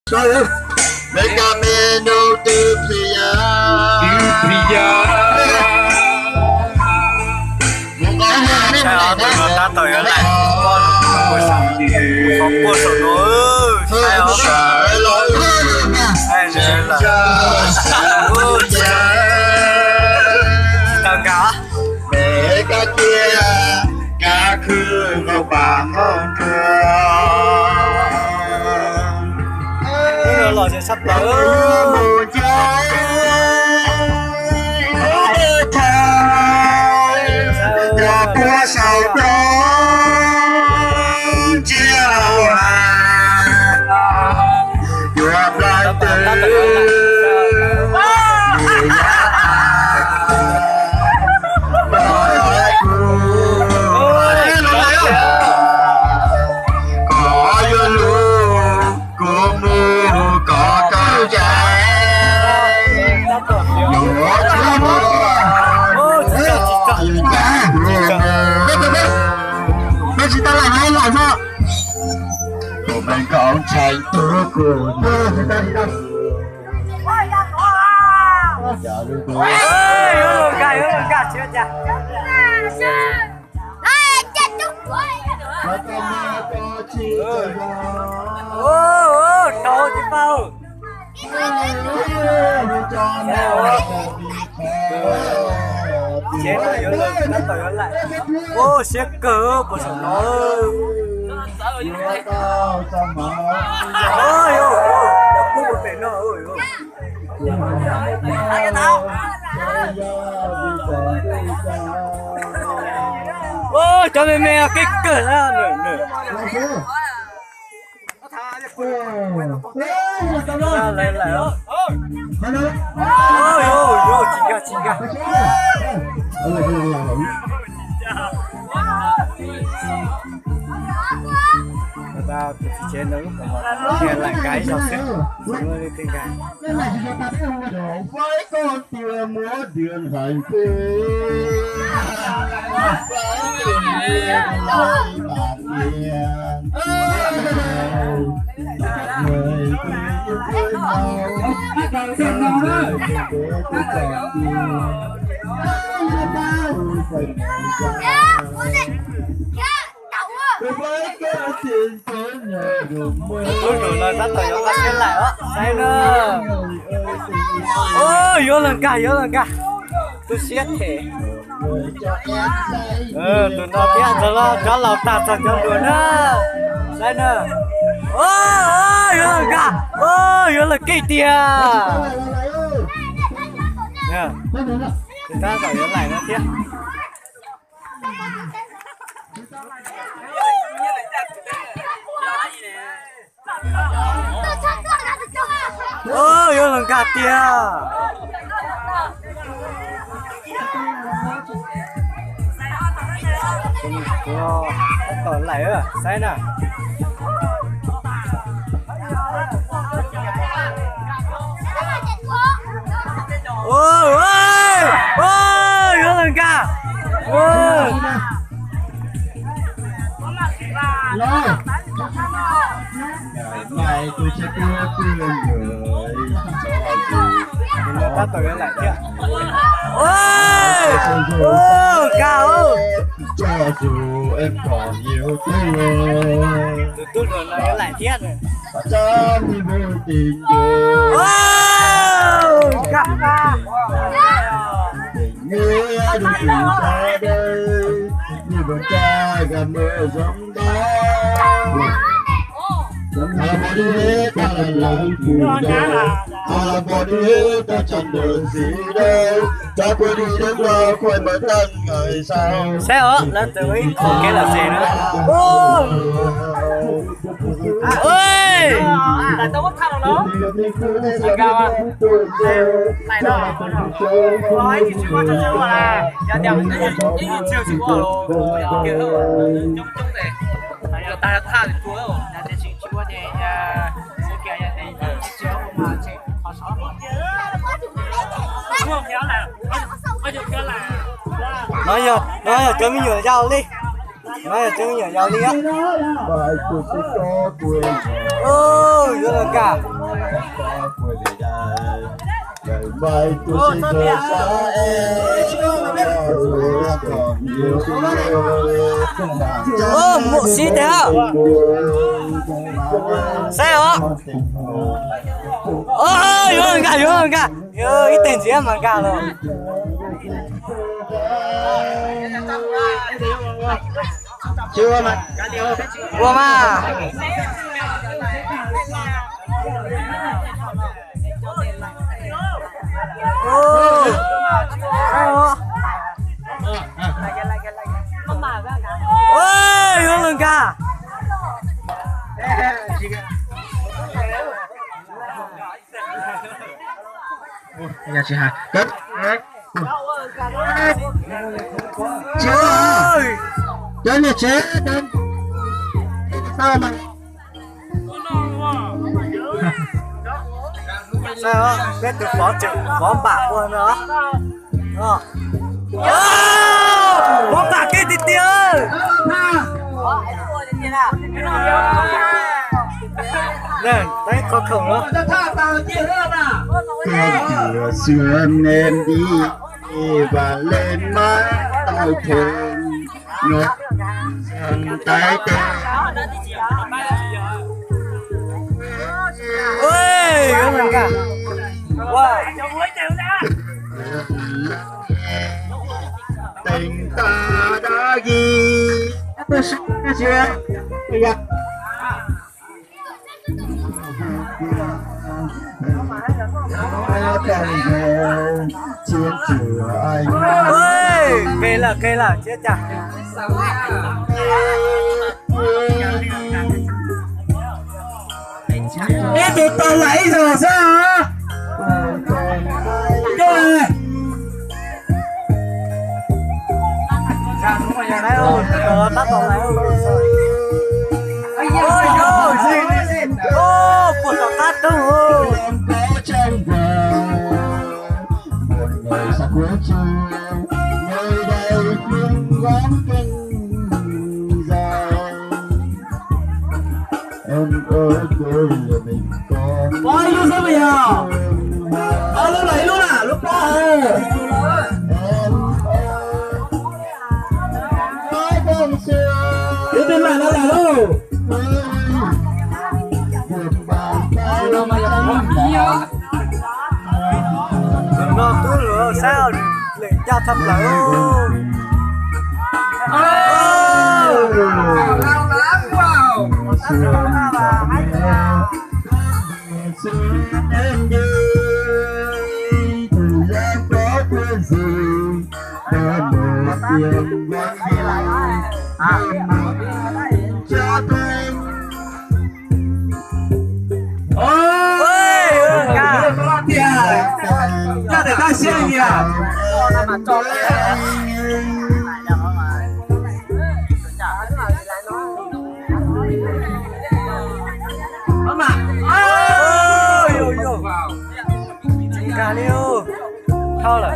Sawv, me kab me nus twb plis ya. Twb plis ya. Mus qhov no, tab tom yuav laim, qhov puag saum no, saib os. Tsis tau nkag. Pem kab tiaj, kab khw nqaus pas nqaus nruas. Hnub no los sab plaws. Mus ncaim, mus ncaim, yog puag saum roob tsiab hauv hav, yuav nplawg twg. Koj yuav lus, kuv mus koj kaw cai. Yuav tsis mus, yuav ncaj, peb tsis tau laim, laim xwb. Kuv me nkauj ntshai tuag kuv. Tau tsis tau. Tsev no yuav lawm, tab tom yuav laim. Ua siab kawg puas saum no. Ua cov me me kev kawg na. Tsis nkag, tsis nkag. Tus txiv tsev ntawd lub kaum, laim nkag ib zaug xwb, tsis muaj leej twg nkag. Faib koj tias muab diav nqaim pem, faib tias muab diav nqaim pem. Lub nus no tab tom yuav qab siab laim os, saib na. Ua, yuav los nkag, yuav los nkag. Tu siab them. Tus no thiab, cov laus tag txog cov hluas na. Saib na. Ua, yuav los nkag, ua, yuav los kev tiag. Tab tom yuav laim no thiab. Ua, yuav los nkag tiag. Tab tom laim, saib na. Ua, ua, yuav los nkag. Ua. Tab tom yuav laim thiab. Ua, nkag. Tus tub hluas no yuav laim thiab. Ua, nkag. Saib os, lawv txawm ua ib qho kev lom zem na. Ua, No yog, no yog cov me nyuam yau li. No yog cov me nyuam yau li. Yuav los nkag. Ua, muaj sib teg. Saib os. Ua, yuav nkag, yuav nkag. Ib teg ntxiv mas nkag los. Ua mas. Yuav luag nkag. Cov niam tsev, peb tus pov tseem pov npam ua no. Pov npam kev tiag tiag. Tus yuav xyuas me nti, vam leej mab tau theem, nyob tais tes. Teem tas dab kis, Qe lawm, qe lawm, tsiab cas. Ib tug tau lawm ib zaug xwb. Puag tom qab tug. Pov ib lub xwb mas yog. Ob lub los ib lub na, lub pov. Lub twg mam no lawm lauj. No twb luag saib leem caj tshaj plaws. Coj tes tag siab li. Nkag li, thau lawm.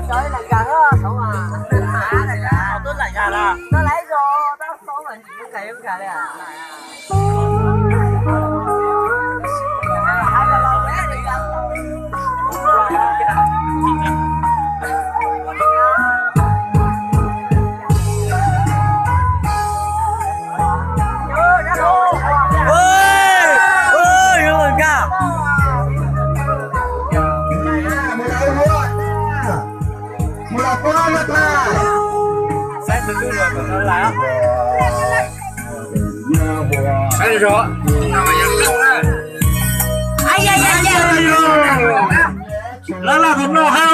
Saib tus twg los kom tau lawm. Laj laj tus no hab.